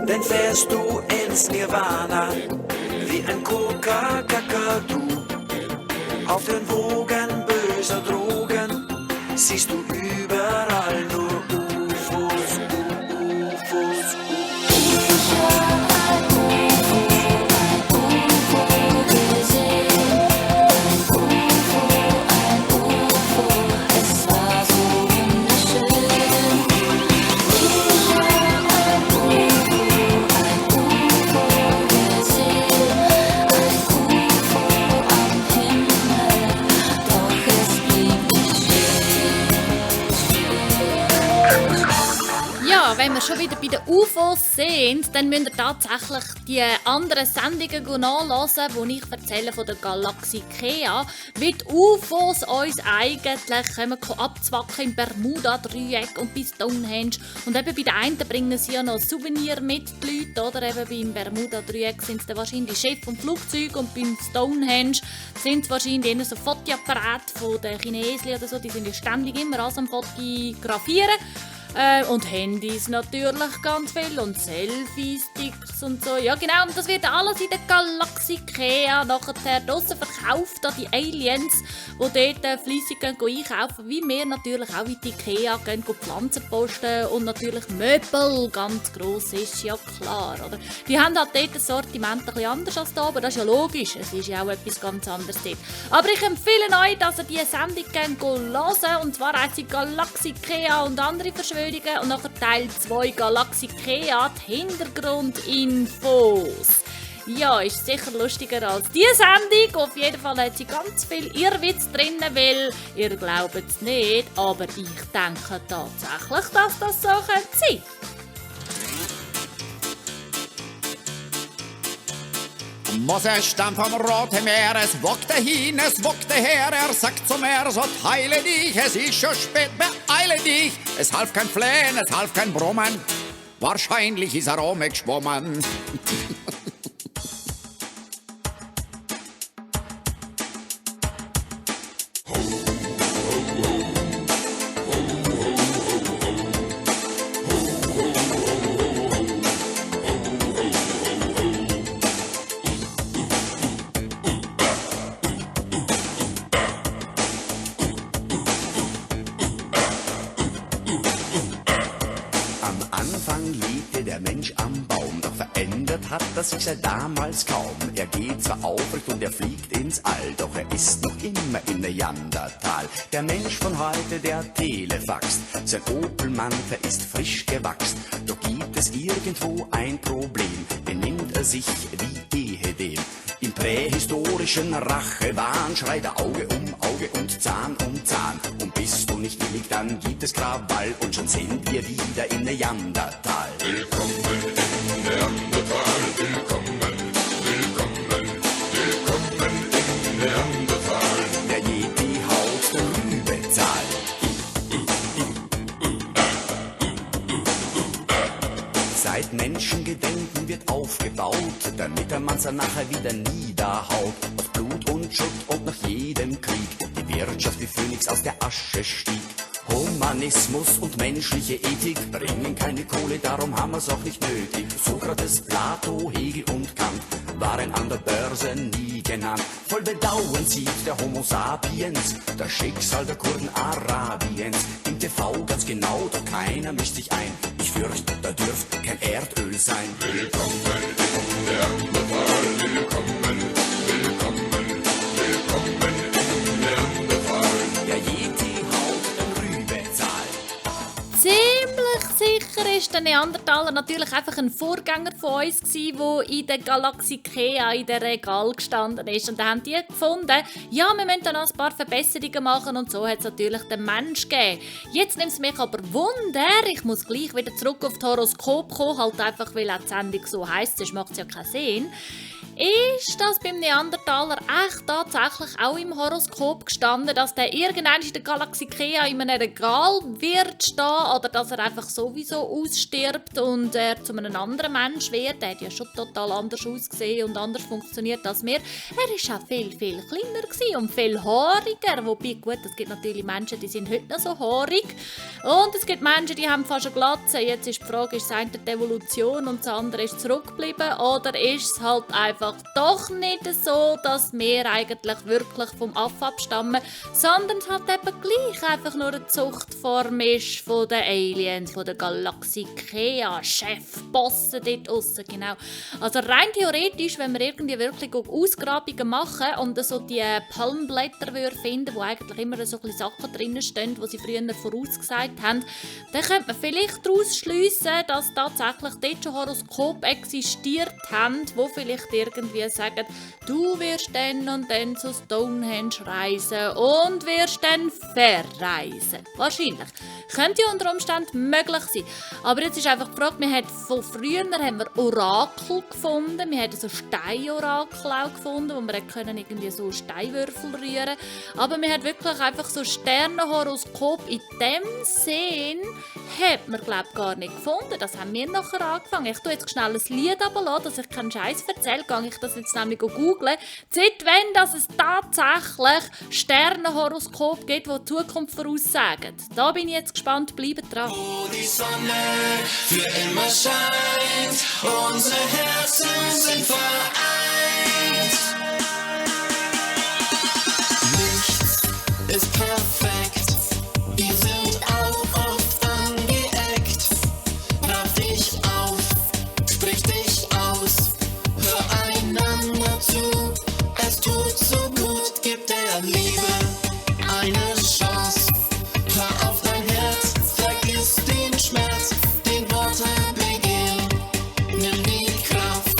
Dann fährst du ins Nirvana wie ein Coca-Kakadu. Auf den Wogen böser Drogen siehst du überall nur UFOs, UFOs, wenn wir schon wieder bei den UFOs sind, dann müsst ihr tatsächlich die anderen Sendungen nachhören, wo ich erzähle von der Galaxie Kea, wie die UFOs uns eigentlich abzwacken im Bermuda-Dreieck und bei Stonehenge. Und eben bei den einen bringen sie ja noch Souvenir mit, die Leute, oder? Eben beim Bermuda-Dreieck sind es dann wahrscheinlich Schiffe und Flugzeuge und beim Stonehenge sind es wahrscheinlich eher so Fotoapparate von den Chinesen oder so, die sind ja ständig immer alles am Fotografieren. Und Handys natürlich ganz viel und Selfie-Sticks und so. Ja genau, und das wird alles in der Galaxie Ikea nachher draussen verkauft an die Aliens, die dort fleissig einkaufen, wie wir natürlich auch in die Ikea gehen Pflanzen posten und natürlich Möbel, ganz gross ist ja klar. Oder? Die haben halt dort das Sortiment ein bisschen anders als hier, aber das ist ja logisch, es ist ja auch etwas ganz anderes dort. Aber ich empfehle euch, dass ihr diese Sendung hören, und zwar heisst sie Galaxie Ikea und andere Verschwörungen und nachher Teil 2 Galaxie Ikea, die Hintergrundinfos. Ja, ist sicher lustiger als diese Sendung. Auf jeden Fall hat sie ganz viel Irrwitz drin, weil ihr glaubt es nicht, aber ich denke tatsächlich, dass das so sein könnte. Mose stammt vom Roten Meer, es wogte hin, es wogte her, er sagt zum Meer, so teile dich, es ist schon spät, beeile dich. Es half kein Flehen, es half kein Brummen, wahrscheinlich ist er rumgeschwommen. Hat er sich seit damals kaum. Er geht zwar aufrecht und er fliegt ins All, doch er ist noch immer im Neandertal. Der Mensch von heute, der Telefaxt, sein Opel Manta ist frisch gewachst. Doch gibt es irgendwo ein Problem, benimmt er sich wie ehedem. Im prähistorischen Rachewahn schreit er Auge um Auge und Zahn um Zahn. Und bist du nicht willig, dann gibt es Krawall und schon sind wir wieder im Neandertal. Willkommen im Neandertal, willkommen, willkommen, willkommen im Neandertal. Der Yeti haut der Rübezahl. Seit Menschengedenken wird aufgebaut, damit der Mann nachher wieder niederhaut. Aus Blut und Schutt und nach jedem Krieg die Wirtschaft wie Phönix aus der Asche stieg. Humanismus und menschliche Ethik bringen keine Kohle, darum haben wir's auch nicht nötig. Sokrates, Plato, Hegel und Kant waren an der Börse nie genannt. Voll Bedauern sieht der Homo sapiens das Schicksal der Kurden Arabiens. Im TV ganz genau, doch keiner mischt sich ein. Ich fürchte, da dürft kein Erdöl sein. Willkommen im Neandertal, willkommen, willkommen, willkommen im Neandertal. Der Yeti haut den Rübezahl. Ziemlich sicher ist der Neandertaler natürlich einfach ein Vorgänger von uns gewesen, der in der Galaxie Ikea in der Regal gestanden ist. Und dann haben die gefunden, ja, wir müssen da noch ein paar Verbesserungen machen und so hat es natürlich den Mensch gegeben. Jetzt nimmt es mich aber Wunder, ich muss gleich wieder zurück auf das Horoskop kommen, halt einfach, weil auch die Sendung so heisst, sonst macht es ja keinen Sinn. Ist das beim Neandertaler echt tatsächlich auch im Horoskop gestanden, dass der irgendwann in der Galaxie Ikea in einem Regal wird stehen oder dass er einfach sowieso ausstirbt und er zu einem anderen Mensch wird? Der hat ja schon total anders ausgesehen und anders funktioniert als wir. Er war auch viel, viel kleiner gewesen und viel haariger. Wobei, gut, es gibt natürlich Menschen, die sind heute noch so haarig. Und es gibt Menschen, die haben fast eine Glatze. Jetzt ist die Frage, ist das eine die Evolution und das andere ist zurückgeblieben? Oder ist es halt einfach doch nicht so, dass wir eigentlich wirklich vom Affen abstammen, sondern es halt eben gleich einfach nur eine Zuchtform ist von den Aliens, von der Galaxie Ikea, Chefbosse dort draussen, genau. Also rein theoretisch, wenn wir irgendwie wirklich Ausgrabungen machen und so die Palmblätter finden, wo eigentlich immer so ein Sachen drin stehen, die sie früher vorausgesagt haben, dann könnte man vielleicht daraus schliessen, dass tatsächlich dort schon Horoskope existiert haben, wo vielleicht irgendwie sagen, du wirst dann und dann zu Stonehenge reisen und wirst dann verreisen. Wahrscheinlich. Könnte ja unter Umständen möglich sein. Aber jetzt ist einfach die Frage, wir haben von früher haben wir Orakel gefunden, wir haben so Steinorakel auch gefunden, wo wir können irgendwie so Steinwürfel rühren. Aber wir haben wirklich einfach so Sternenhoroskop in dem Sinn hat man, glaube ich, gar nicht gefunden. Das haben wir nachher angefangen. Ich tue jetzt schnell ein Lied runterlassen, dass ich keinen Scheiß erzähle. Gehe ich das jetzt nämlich googlen. Seit wann dass es tatsächlich Sternenhoroskop gibt, die Zukunft voraussagen. Da bin ich jetzt gespannt. Bleibt dran. Wo die Sonne für immer scheint, unsere Herzen sind vereint. Nichts ist perfekt, wir sind auch oft angeeckt. Raff dich auf, sprich dich aus, hör einander zu, es tut so gut, gib der Liebe eine Chance. Hör auf dein Herz, vergiss den Schmerz, den Worte begehen. Nimm die Kraft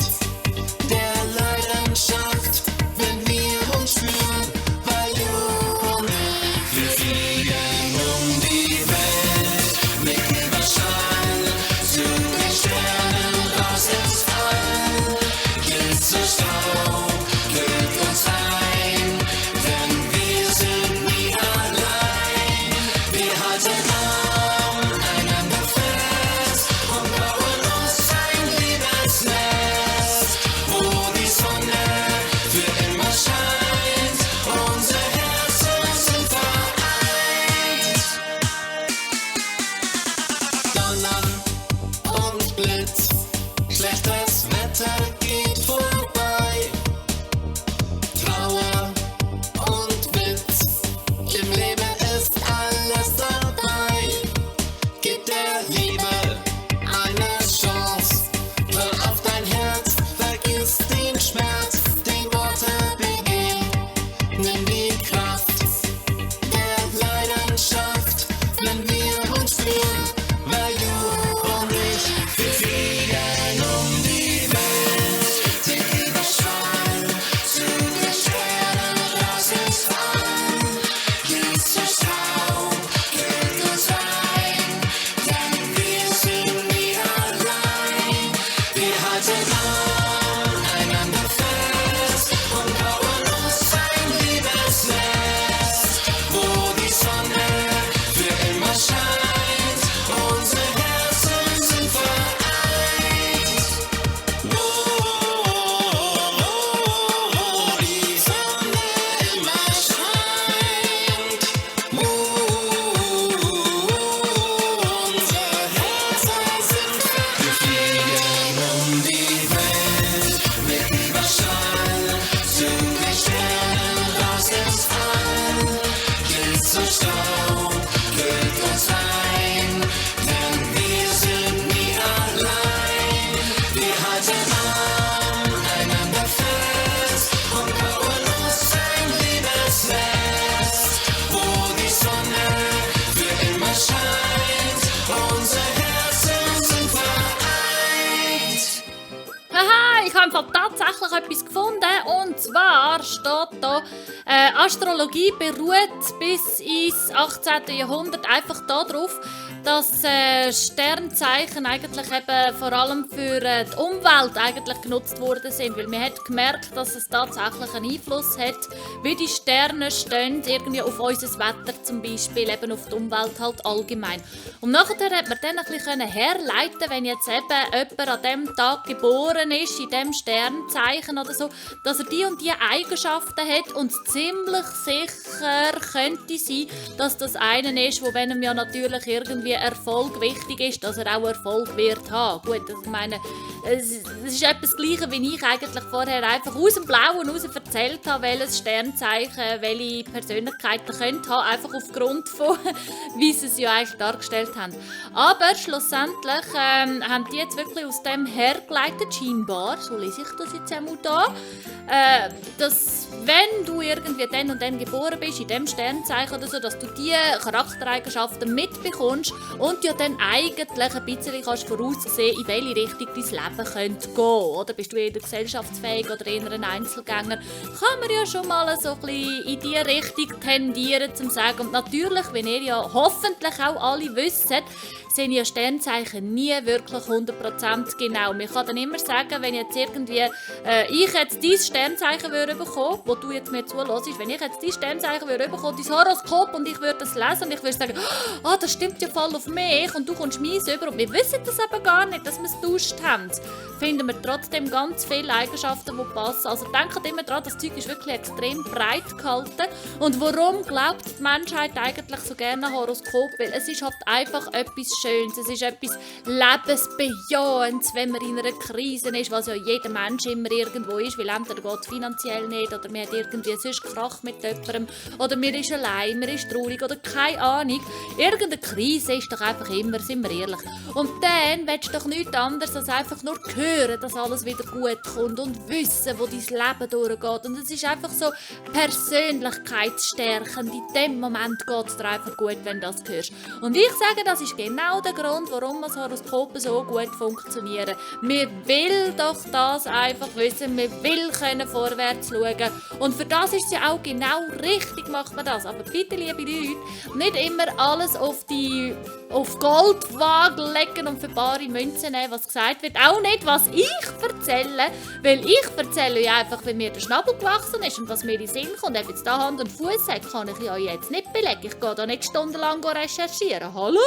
der Leidenschaft, wenn wir uns spüren, weil du und ich, wir fliegen um die Welt mit Überschall zu den Sternen raus ins All. Glitzerstaub hüllt uns ein, denn wir sind nie allein. Wir halten aneinander fest und bauen uns ein Liebesnest, wo die Sonne für immer scheint, unsere Herzen sind vereint. Donner und Blitz, schlechtes Wetter geht vorbei. Trauer und Witz, im Leben ist alles dabei. Gib der Liebe eine Chance, hör auf dein Herz, vergiss den Schmerz, den Worte begehen. Nimm die Kraft der Leidenschaft, wenn wir uns fühlen, weil du und ich, wir fliegen um die Welt, den Überschall zu den Sternen raus ins All. Glitzerstaub hüllt uns ein, denn wir sind nie allein. Wir halten aneinander fest und bauen uns ein Liebesnest, wo die Sonne für immer scheint, unsere Herzen sind vereint. Wo die Sonne immer scheint, unsere Herzen sind vereint. Wir fliegen um die Welt mit Überschall zu den Sternen raus ins All. Glitzerstaub hüllt uns ein, denn wir sind nie allein. Wir halten aneinander fest und bauen uns ein Liebesnest, wo die Sonne für immer scheint, unsere Herzen sind vereint. Haha, ich habe im Fall tatsächlich etwas gefunden. Und zwar steht da, Astrologie beruht bis ins 18. Jahrhundert einfach darauf, dass Sternzeichen eigentlich eben vor allem für die Umwelt eigentlich genutzt worden sind. Weil man hat gemerkt, dass es tatsächlich einen Einfluss hat, wie die Sterne stehen, irgendwie auf unser Wetter zum Beispiel, eben auf die Umwelt halt allgemein. Und nachher hat man dann ein bisschen herleiten, wenn jetzt eben jemand an dem Tag geboren ist, in dem Sternzeichen oder so, dass er die und die Eigenschaften hat und ziemlich sicher könnte sein, dass das einer ist, wo wenn ihm ja natürlich irgendwie Erfolg wichtig ist, dass er auch Erfolg wird haben. Gut, also ich meine, es ist etwas Gleiches, wie ich eigentlich vorher einfach aus dem Blauen raus erzählt habe, welches Sternzeichen, welche Persönlichkeiten könnte haben, einfach aufgrund von, wie sie es ja eigentlich dargestellt haben. Aber schlussendlich haben die jetzt wirklich aus dem hergeleitet, scheinbar, so lese ich das jetzt einmal da, dass wenn du irgendwie dann und dann geboren bist, in dem Sternzeichen oder so, dass du diese Charaktereigenschaften mitbekommst und ja dann eigentlich ein bisschen kannst voraussehen, in welche Richtung dein Leben könnte gehen. Oder bist du eher gesellschaftsfähig oder eher ein Einzelgänger? Kann man ja schon mal so ein bisschen in diese Richtung tendieren, zum sagen. Und natürlich, wenn ihr ja hoffentlich auch alle wisst, sind ja Sternzeichen nie wirklich 100% genau. Man kann dann immer sagen, wenn jetzt irgendwie ich jetzt dieses Sternzeichen würde bekommen, Horoskop, wo du jetzt mir zuhörst, wenn ich jetzt dein Sternzeichen würde bekommen, dein Horoskop, und ich würde das lesen und ich würde sagen, das stimmt ja voll auf mich und du kommst meins über und wir wissen das aber gar nicht, dass wir es getauscht haben, finden wir trotzdem ganz viele Eigenschaften, die passen. Also denkt immer daran, das Zeug ist wirklich extrem breit gehalten. Und warum glaubt die Menschheit eigentlich so gerne an Horoskop? Weil es ist halt einfach etwas Schönes, es ist etwas Lebensbejahendes, wenn man in einer Krise ist, was ja jeder Mensch immer irgendwo ist, weil entweder geht es finanziell nicht oder man hat irgendwie sonst Krach mit jemandem oder man ist allein, man ist traurig oder keine Ahnung. Irgendeine Krise ist doch einfach immer, sind wir ehrlich. Und dann willst du doch nichts anderes als einfach nur hören, dass alles wieder gut kommt und wissen, wo dein Leben durchgeht. Und es ist einfach so persönlichkeitsstärkend. In dem Moment geht es dir einfach gut, wenn du das hörst. Und ich sage, das ist genau der Grund, warum das Horoskop so gut funktionieren. Wir will doch das einfach wissen, wir will können vorwärts schauen. Und für das ist es ja auch genau richtig, macht man das. Aber bitte, liebe Leute, nicht immer alles auf Goldwaage legen und für bare Münzen nehmen, was gesagt wird. Auch nicht, was ich erzähle, weil ich erzähle ja einfach, wenn mir der Schnabel gewachsen ist und was mir in den Sinn kommt. Ob jetzt da Hand und Fuß hat, kann ich ja jetzt nicht belegen. Ich gehe da nicht stundenlang recherchieren, hallo?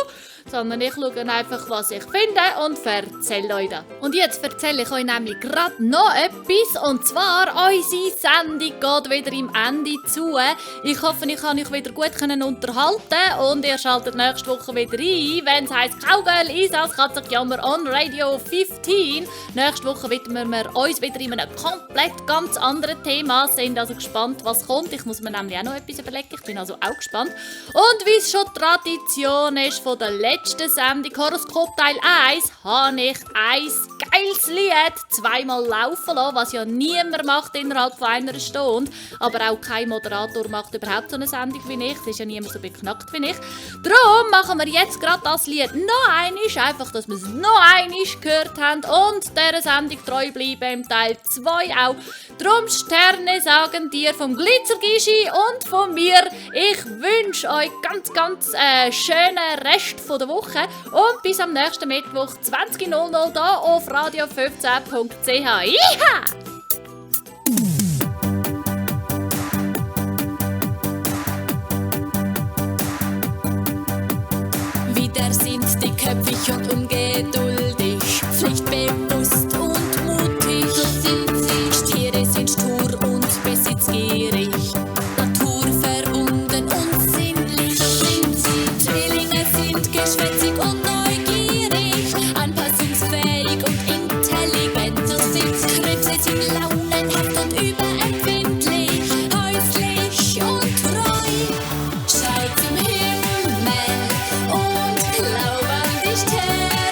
Sondern ich schaue einfach, was ich finde und erzähle euch das. Und jetzt erzähle ich euch nämlich gerade noch etwas, und zwar, unsere Sendung geht wieder im Ende zu. Ich hoffe, ich kann euch wieder gut unterhalten und ihr schaltet nächste Woche wieder ein, wenn es heisst Cowgirl, Isas, Katzenjammer on Radio 15. Nächste Woche widmen wir uns wieder in einem komplett ganz anderen Thema. Sind also gespannt, was kommt. Ich muss mir nämlich auch noch etwas überlegen. Ich bin also auch gespannt. Und wie es schon Tradition ist von der letzten Sendung Horoskop Teil 1, habe ich ein geiles Lied zweimal laufen lassen, was ja niemand macht innerhalb von einer Stunde. Aber auch kein Moderator macht überhaupt so eine Sendung wie ich. Es ist ja niemand so beknackt wie ich. Darum machen wir jetzt gerade das Lied noch einmal, einfach, dass wir es noch einmal gehört haben und dieser Sendung treu bleiben im Teil 2 auch. Darum Sterne sagen dir vom Glitzergischi und von mir. Ich wünsche euch ganz schönen Rest von der Woche und bis am nächsten Mittwoch 20.00 da auf radio15.ch. Iha! Wieder sind die köpfig und ungeduldig, pflichtbewusst und mutig. So sind sie. Stiere sind stur und besitzgierig, naturverbunden und sinnlich. So sind sie. Zwillinge sind geschwätzig und neugierig, anpassungsfähig und intelligent. So sind sie. Krebse sind launenhaft und überempfindlich, häuslich und treu. Schaut zum Himmel und glaub an die Sterne.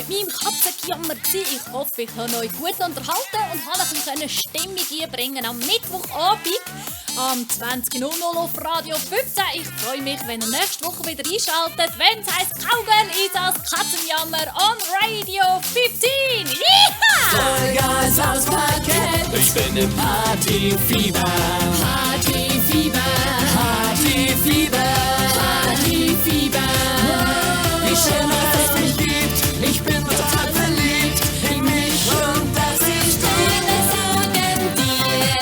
mit meinem Katzengejammer. Ich hoffe, ich habe euch gut unterhalten und habe euch eine Stimmung einbringen am Mittwochabend am 20.00 auf Radio 15. Ich freue mich, wenn ihr nächste Woche wieder einschaltet, wenn es heisst Cowgirl Isas Katzenjammer on Radio 15. Yeeha! Vollgas auspacken. Ich bin im Partyfieber. Partyfieber, Partyfieber. Partyfieber. Wie schön es mich gibt. Ich bin total verliebt in mich und das ist Alle sagen dir,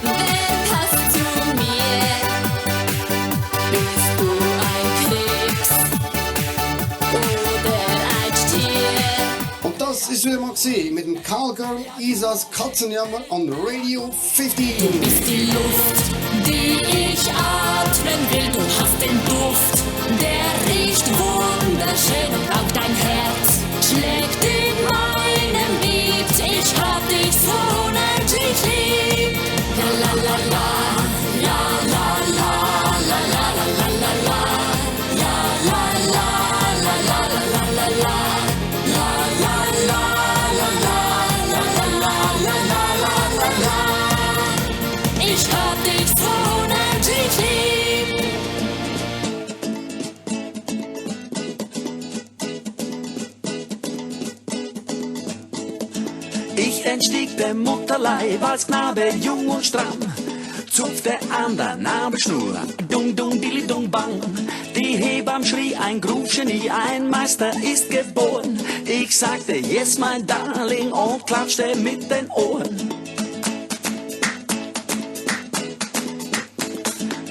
wer passt zu mir? Bist du ein Krebs oder ein Stier? Und das ist wieder mal gewesen mit dem Cowgirl Isas Katzenjammer on Radio 15. Bist die Luft, die ich atmen will. Du hast den Duft, der riecht wunderschön. Und auch dein Herz schlägt in meinem Beat. Ich hab dich so unendlich lieb. La la la la, la la la, la la la la la la, la la la, la la la la la la, la la la, la la la la. Ich hab dich so unendlich lieb. Ich entstieg dem Mutterleib als Knabe, jung und stramm, zupfte an der Nabelschnur, dung dung dilli dung bang. Die Hebamme schrie, ein Groove-Genie, ein Meister ist geboren. Ich sagte, yes, mein Darling, und klatschte mit den Ohren.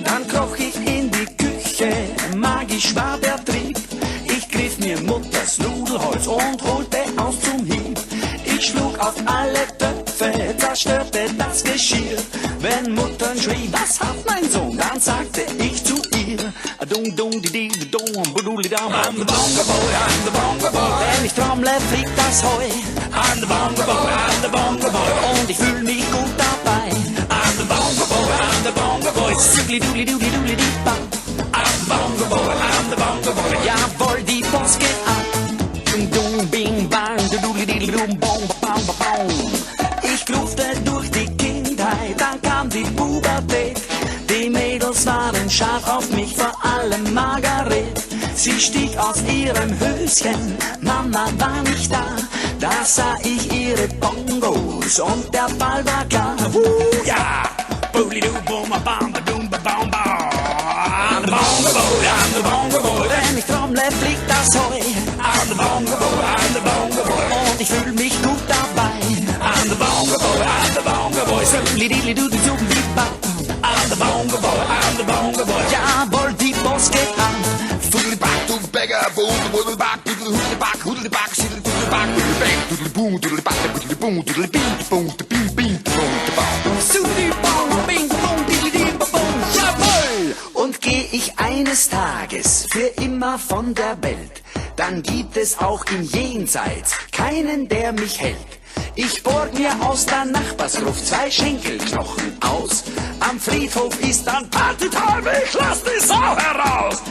Dann kroch ich in die Küche, magisch war der Trieb. Ich griff mir Mutters Nudelholz und holte aus zum Hieb. Ich schlug auf alle Töpfe, zerstörte das Geschirr. Wenn Muttern schrie, was hat mein Sohn, dann sagte ich zu ihr, dung dung di di dum buduli dam, I'm the bongo boy, I'm the bongo boy. Wenn ich trommle, fliegt das Heu. I'm the bongo boy, I'm the bongo boy. Und ich fühl mich gut dabei. I'm the bongo boy, I'm the bongo boy. Siggli duli duli duli di bam. I'm the bongo boy, I'm the bongo boy. Jawohl, die Post geht ab. Dung dung bing bang, duli duli dum bong bang bang. Ich grufte durch die Kindheit, dann kam die Pubertät. Die Mädels waren scharf auf mich, vor allem Margaret. Sie stieg aus ihrem Höschen, Mama war nicht da. Da sah ich ihre Bongos und der Ball war klar. Ja! I'm the bongo boy, I'm the bongo boy. Wenn ich trommle, fliegt das Heu. I'm the bongo boy, I'm the bongo boy. Und ich fühl mich gut dabei. I'm the bongo boy, I'm the bongo boy. So lidili du du di ba. I'm the bongo boy, I'm the bongo boy. Jawohl, die Post geht an. Doodly back, doodly beggar, doodly back, doodly back, doodly back, doodly back, doodly back, doodly boom, doodly back, doodly boom, doodly bing, boom, the bing, bing, boom, the boom. Sudi bong, bing, bong, dili bong. Jawohl! Und geh ich eines Tages für immer von der Welt, dann gibt es auch im Jenseits keinen, der mich hält. Ich borg mir aus der Nachbarsgruft 2 Schenkelknochen aus. Am Friedhof ist dann Partytime, ich lass die Sau heraus.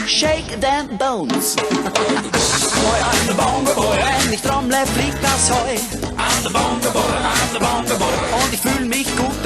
Shake them bones. Boy, I'm the bongo boy. Wenn ich trommle, fliegt das Heu. I'm the bongo boy, I'm the bongo boy. Und ich fühl mich gut